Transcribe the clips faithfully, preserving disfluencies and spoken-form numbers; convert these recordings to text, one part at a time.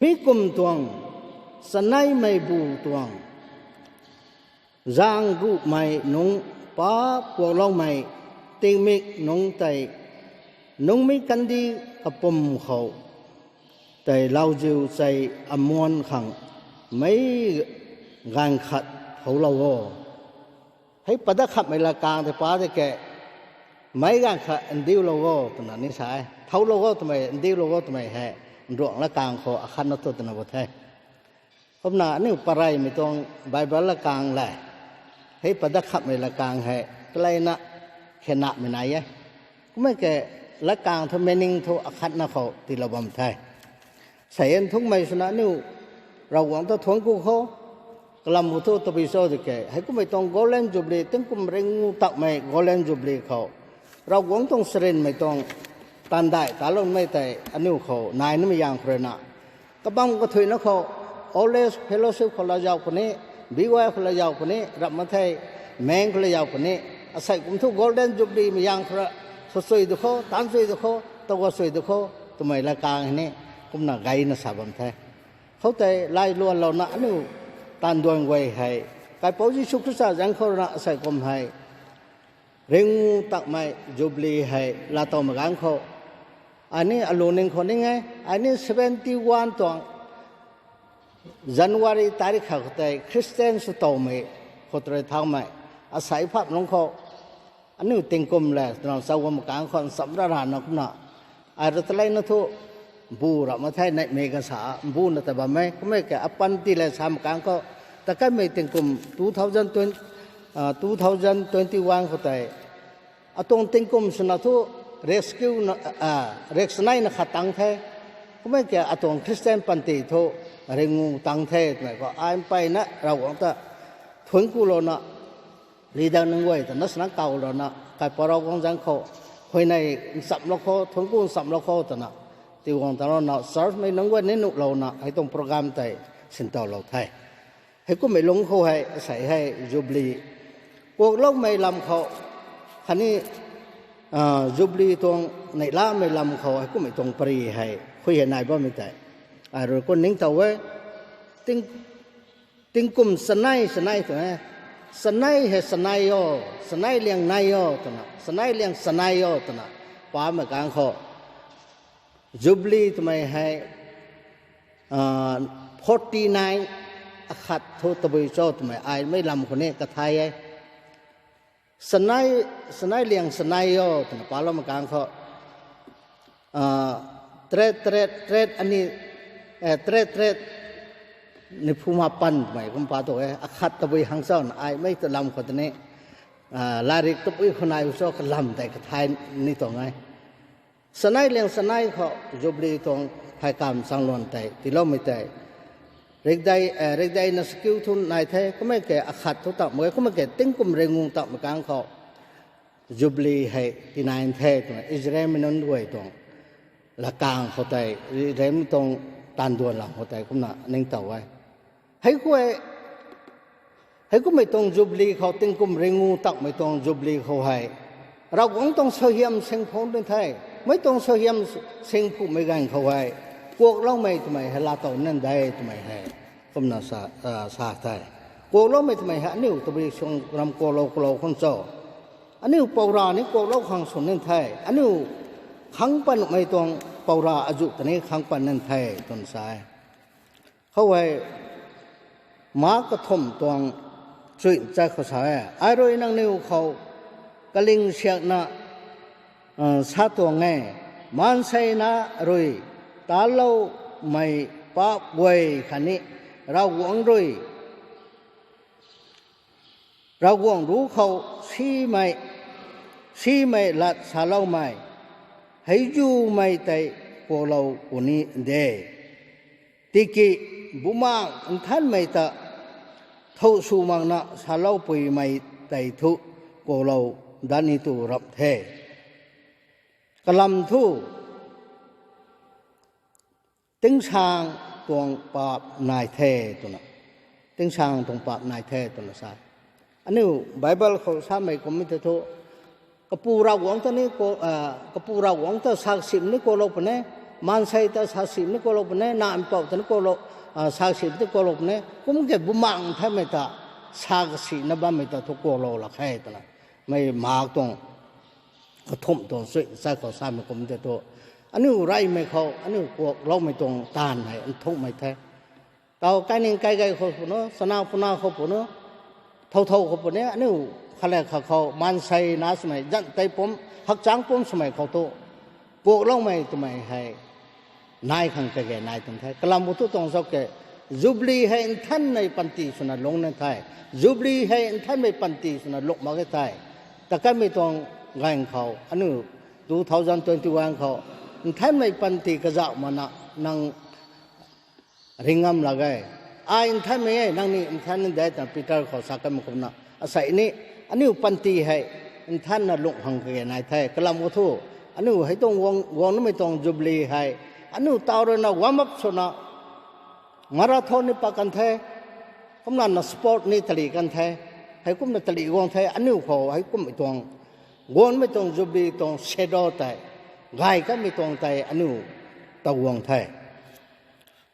Mi kum tuang, chaneimei bu tuang, zaeng ruhmei nungc, paap kuakloumei tingmik nungc tei, nungc mi kandih kapwm khou tei lauziu chei amuan khang meic gaanv khat thouclou o. Hei padak khatmei latkaeng tei pa de ke, meic gaanv khat ndiulou o twna ni sa e. Thouclou o twmei, ndiulou o twmei hei, nruangc latkaeng khou akhatna thu twna bo the. Kumna aniu pareymei tuang Bible latkaeng le, hei padak khatmei latkaeng hei, kaleina khenamei nai e. Kummei ke latkaeng thu meaning thu akhatna khou tiilou bam the. Sei nthukmei swna aniu Ravguangc ta thuanc ku khou, kalam khou thu tabui cho de ke, hei kummei tuang Golden Jubilee, tingkum ringngu takmei Golden Jubilee khou, Ravguangc tuang charynmei tuang taanv dai taloumei tei aniu khou nai nimei zaeng khou rui na, kabam kathuicna khou, Old Age Fellowship khou laa zauc puni, B Y khou laa zauc puni, rap mak the, Meng khou laa zauc puni, asei kum thu Golden Jubilee mei zaeng khou rui, sw chui du khou, taanv chui du khou, taguay chui du khou twmei latkaeng hei ni, kumna gayna sa bam the. Khoutei lailuanlouna aniu taanv duan guay hei, Kaipouc Jisu Khrista zaeng khou rui na asei kum hei, ringngu takmei Jubilee hei laatowmei ganv khou, ai ni alu ning khou ning e, ai ni seventy one tuang January tarik khat khou tei Christian sw towmei khou tei rui thaumei, asei phap lungc khou, aniu tingkum le twna sa guangmei ganv khou nchamc ra rana kumna, ai rui taleina thu, bu rap mak the, neihmei kasa, mbuna ta bam e, kummei ke apanty le samei ganv khou, takaimei tingkum two thousand twenty, two thousand twenty one khou tei, atuang tingkum swna thu, rescue na, riak chanei na khat tang the. Kummei ke atuang Christian panty thu, ringngu tang the twmei khou, ai mpeyna Ravguangc ta thuanc kulouna, leader nunc guay ta na sana kawlouna, Kaipouc Ravguangc zaeng khou, huayney nchamlou khou, thuanc ku nchamlou khou twna, tiguang talouna church mei nunc guay ni nuhlouna hei tuang program tei sintowlou the. Hei kummei lungc khou hei, asei hei Jubilee kuakloumei lam khou, khatni Jubilee tuang neihlamei lam khou hei kummei tuang pary hei khui hei nai bammei tei, ai rui kum ningtow e, tingkum chanei, chanei tuang e, chanei hei chanei o, chanei liang nai o twna, chanei liang chanei o twna, pamei ganv khou, Jubilee twmei hei, forty nine akhat thu tabui cho twmei ai mei lam khou ni kathay e. Chanei, chanei liang chanei o twna paloumei ganv khou, tret, tret, tret, ani, tret, tret, niphu mapan twmei kum pa tu e, akhat tabui hang cho na ai mei ta lam khou tei ni, lairik tabui khou nai cho kalam tei kathay ni tuang e. Chanei liang chanei khou Jubilee tuang pheykamv changluan tei tiiloumei tei, rikdei, rikdeina chakiu thu nai the, kummei ke akhat thu tak mak e, kummei ke tingkum ringngu takmei ganv khou, Jubilee hei tinai the twna Israelmei nunc guay tuang latkaeng khou tei, Israelmei tuang taanv duan lam khou tei kumna ningtow e. Hei khou, hei kummei tuang Jubilee khou, tingkum ringngu takmei tuang Jubilee khou hei, Ravguangc tuang suaihiam sing phungc ni the, mei tuang suaihiam sing phungmei ganv khou hei, kuakloumei twmei hei laatow nan de twmei hei, kumna sa, sa the. Kuakloumei twmei hei aniu tabui suang ram kuaklou kuaklou khang cho, aniu poura ni kuaklou khang sw nan the, aniu khang patmei tuang poura azuh ta ni khang pat nan the twna sa e. Khou hei, Mark kathumh tuang chuy cha khou sa e, ai rui nangniw khou kaling siakna sa tuang e, maanseina rui taloumei paap guay khatni Ravguangc rui, Ravguangc ruc khou simei, simei lat saloumei, heizumei tei kuaklou puni de. Tiki Bumaengh Nthanmei ta thow sw makna saloupui mei tei thu kuaklou dat ni tu ramh the. Kalam thu, tingsaeng tuang paap nai the twna, tingsaeng tuang paap nai the twna sa. Aniu Bible khou samei kummei tei thu, Kapu Ravguangc ta ni, Kapu Ravguangc ta saksimei ni kuaklou puni e. Maansei ta sa si ni kuaklou puni, na mpouh ta ni kuaklou, sa si ni kuaklou puni, kum ke bumaeng thaymei ta, sa kasina bammei ta thu kuaklou lak khe twna, mei mak tuang, kathumh tuang chuy chai khou samei kum tei thu, aniu reymei khou aniu kuakloumei tuang taanv hei nthukmei the. Tau kaining kaigei khou puni, chana puna khou puni, thow thow khou puni, aniu khat le khat khou maansei na swmei, zan tei pumc, hakchang pumc swmei khou thu, kuakloumei twmei hei nai khang kage nai tuang the. Kalam khou thu tuang zauc ke, Jubilee hei nthanmei panty swna lungc na the. Jubilee hei nthanmei panty swna lungc mak e the. Takanmei tuang gaeng khou aniu two thousand twenty-one khou nthanmei panty kazauh mana nang ringam lak e. Ai nthanmei e, nang ni nthan de twna Peter khou sa kanmei kumna, asei ni aniu panty hei nthanna lungc khang kage nai the. Kalam khou thu, aniu hei tuang guang, guang namei tuang Jubilee hei, aniu tau ruina warm up swna, marathon ni pat kan the, kumna na sport ni talih kan the, heikumna talih guang the, aniu khou heikumhmei tuang, guangmei tuang Jubilee tuang shadow tei, gay kanmei tuang tei aniu taw guang the.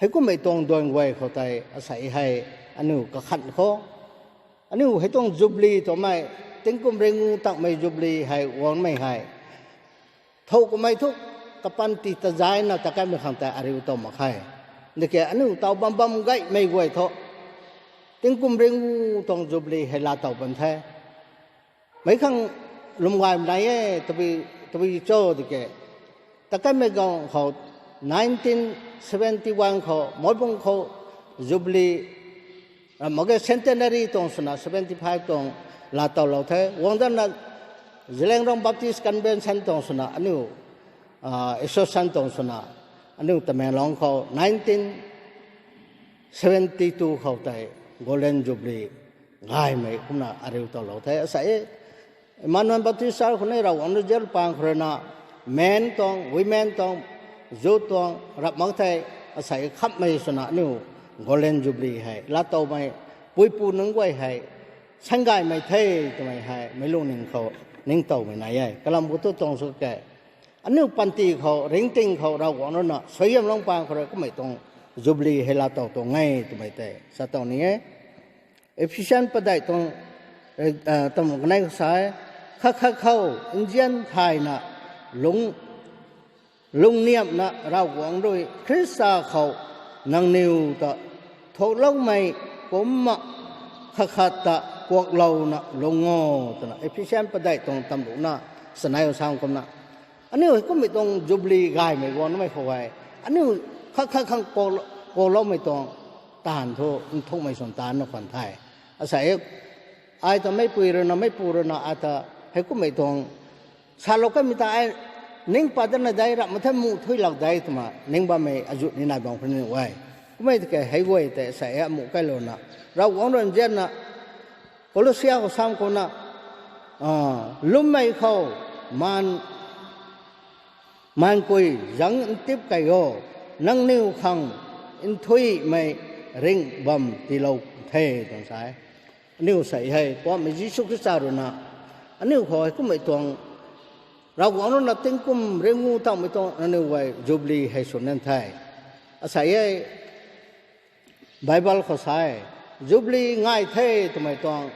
Heikummei tuang duan guay khou tei asei hei aniu kakhan khou, aniu hei tuang Jubilee twmei, tingkum ringu takmei Jubilee hei guangmei hei, thow kummei thu kapanty ta zaina takanmei khang tei ariu tow mak khe. Diki aniu taw bam bam gaymei guay thu, tingkum ringu tuang Jubilee hei laa tow pan the. Meic khang lwm gaymei nai e, tabui, tabui cho diki, takanmei gaeng khou nineteen seventy-one khou, Moibung khou Jubilee, ram mak ge centenary tuang swna seventy-five tuang laa towlou the. Guang datna Zeliangrong Baptist Convention tuang swna aniu, association tuang swna aniu Tamenglong khou nineteen seventy-two khou tei Golden Jubilee gaymei kumna ariu towlou the. Asei Emmanuel Baptist Church khou ni Ravguangc rui zian pang khou ruina, men tuang, women tuang, youth tuang, rap mak thei, asei khamhmei swna aniu Golden Jubilee hei laa towmei, puipu nunc guay hei, san gaymei the twmei hei meic lungning khou ningtowmei nai e. Kalam khou thu tuang sw ke, aniu panty khou, ringting khou Ravguangc ruina suaihiamlou pang khou rui kummei tuang Jubilee hei laa tow tuang e twmei tei sa tow ni e. Ephesian padeih tuang, tam kanei khou sa e, khat khat khou nzian thayna, lung, lungniamhna Ravguangc rui Khrista khou nangniw ta thuloumei kumna khat khat ta kuaklouna lung o, twna Ephesian padeih tuang tamruhna, chanei sam kumna, aniu hei kummei tuang Jubilee gaymei guang namei khou hei, aniu khat khat khang kuakloumei tuang taanv thu nthukmei swn taanv na khwan the. Asei ai ta meicpui ruina, meicpu ruina, ata hei kummei tuang salou kanmei ta ai ning pat dana dei, rap mak the, muh thuy lak dei twna ning bammei azut ni nai bam khou ni nuh e. Kummei tiki hei guay tei asei amuh kailouna, Ravguangc rui nzianna, Kolosia khou sam kumna, lwmmei khou, maan, maankui zangc ntip kei o, nangniw khang nthuimei ringh bam tiilou the, twna sa e. Aniu sei hei Poubauhmei Jisu Khrista ruina, aniu khou hei kummei tuang, Ravguangc ruina tingkum ringu takmei tuang aniu guay Jubilee hei swn nan the. Asei hei Bible khou sa e, Jubilee ngai the twmei tuang,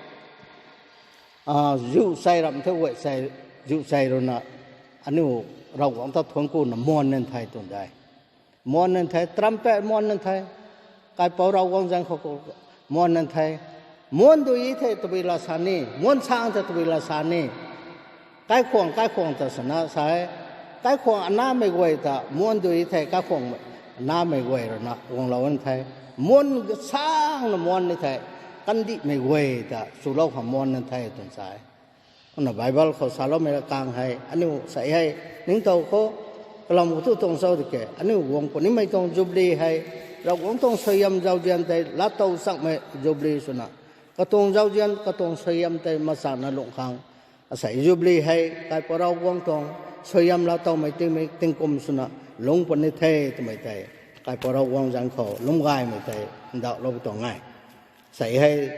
ziu sei ram the guay, ziu sei ruina, aniu Ravguangc ta thuanc kuna muan nan the twn de. Muan nan the, trumpet muan nan the, kaipouc Ravguangc zaeng khou muan nan the. Muan dui the tabui la sa ni, muan sang the tabui la sa ni. Kaikhwang, kaikhwang ta sana sa e. Kaikhwang anamei guay ta muan dui the, kaikhwang anamei guay ruina guanglou nan the. Muan sangna muan ni the, kandihmei guay ta chulou khang muan nan the twn sa e. Kumna Bible khou saloumei kang hei aniu sei hei ningtow khou, kalam khou thu tuang cho diki, aniu guang punimei tuang Jubilee hei, Ravguangc tuang suaihiam zauzian tei laatow chakmei Jubilee swna, katuang zauzian, katuang suaihiam tei machana lungh khang, asei Jubilee hei kaipouc Ravguangc tuang suaihiam laatowmei tingmei tingkum swna lungc puni the twmei tei, kaipouc Ravguangc zaeng khou lungc gaymei tei ndauhlou tuang e. Sei hei,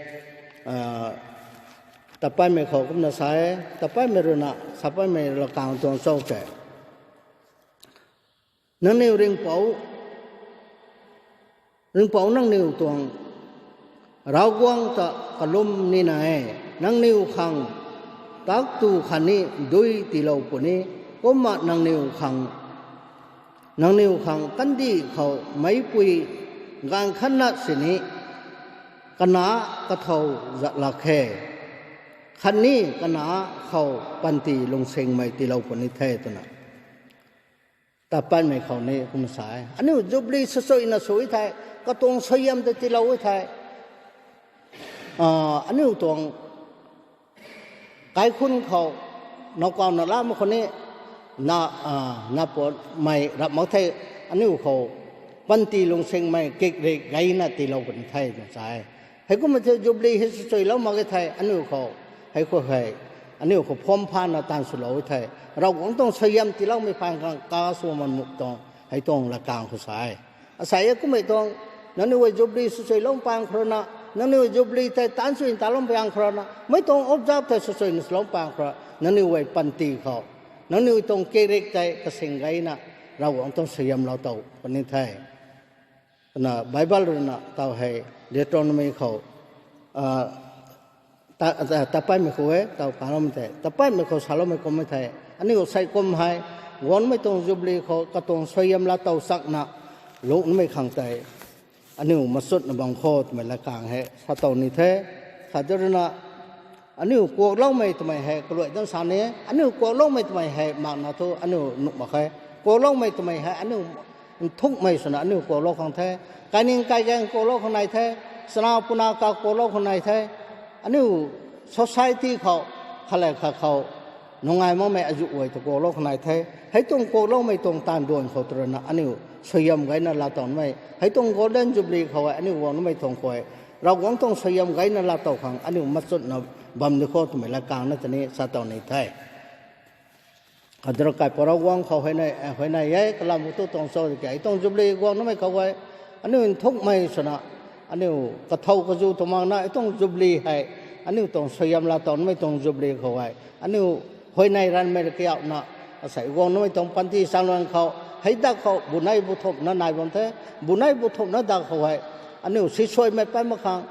tapaimei khou kumna sa e, tapaimei ruina, sapaimei lakang tuang cho ke. Nangniw ringhpouc, ringhpouc nangniw tuang Ravguangc ta kalum nina e. Nangniw khang taektw khatni dui tiilou puni, kumna nangniw khang, nangniw khang kandih khou meicpui gaanv khatna sini kanac kathou zat lak khe, khatni kanac khou panty lungsingmei tiilou puni the twna tat patmei khou ni kumna sa e. Aniu Jubilee swchuina sw e thei, katuang suaihiam ta tiilou e thei, aniu tuang kaikhunc khou, nowkaw nalam khou ni, na, na patmei rap mak the, aniu khou panty lungsingmei kikrik gayna tiilou puni the twna sa e. Heikumna the Jubilee hei swchuilou mak e thei, aniu khou, hei khou hei, aniu khou pham phana taanv swlou e thei, Ravguangc tuang suaihiam tiiloumei phaan khang kasw man muk tuang, hei tuang latkaeng khou sa e. Asei e kummei tuang, nangniw e Jubilee swchuilou paan khou rana, nangniw e Jubilee tei taanv sw taanloumei paan khou rana, mei tuang observe tei swchuina swlou paan khou rana, nangniw e panty khou, nangniw tuang kikrik tei kasing gayna, Ravguangc tuang suaihiamlou tow puni the. Twna Bible ruina taw hei, Deuteronomy khou, tat patmei khou e, taw kaloumei thei, tat patmei khou saloumei kummei thei, aniu sei kum hei, guangmei tuang Jubilee khou katuang suaihiam laa tow chakna, lungcmei khang tei, aniu machutna bam kho twmei latkaeng hei sa tow ni the. Khat ruina, aniu kuakloumei twmei hei kaluai dan sa ni, aniu kuakloumei twmei hei makna thu aniu nuh mak khe. Kuakloumei twmei hei aniu nthukmei swna aniu kuaklou khang the. Kaining kaigaeng kuaklou khang nai the. Chana puna ka kuaklou khang nai the. Aniu society khou, khatle khat khou, nungai makmei azuh guay ta kuaklou khang nai the. Hei tuang kuakloumei tuang taanv duan khou tw ruina aniu suaihiam gayna laa towmei, hei tuang Golden Jubilee khou e aniu guangmei tuang khou e, Ravguangc tuang suaihiam gayna laa tow khang aniu machutna bam di kho twmei latkaeng na tei ni sa tow ni the. Khat ruina kaipouc Ravguangc khou huayney e, kalam tu tuang cho ki, hei tuang Jubilee guangmei khou e, aniu nthukmei swna, aniu kathou kazu tuang makna, hei tuang Jubilee hei, aniu tuang suaihiam laa towmei tuang Jubilee khou e, aniu huayney ranvmei ra kayakna, asei guangmei tuang panty chaengluan khou, hei dak khou bunei buthumhna nai bam the. Bunei buthumhna dak khou hei, aniu sisuaimei pat mak khang,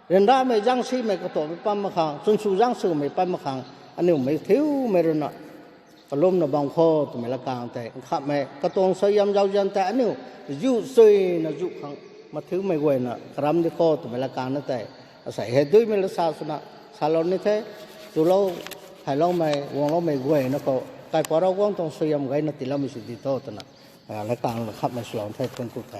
ryanramei zaengsimei katuakmei pat mak khang, chwnsw zaengswmei pat mak khang, aniu mei thiumei ruina kalumna bam kho twmei latkaeng tei nkhamhmei katuang suaihiam zauzian tei aniu ziu chuyna zu khang mathiumei guayna karam di kho twmei latkaeng na tei, asei hei duimei lat sa swna salou ni the. Chulou, thayloumei guangloumei guayna khou kaipouc Ravguangc tuang suaihiam gayna tiiloumei sw di tho twna latkaeng nkhamhmei swlou the, thuanc ku the.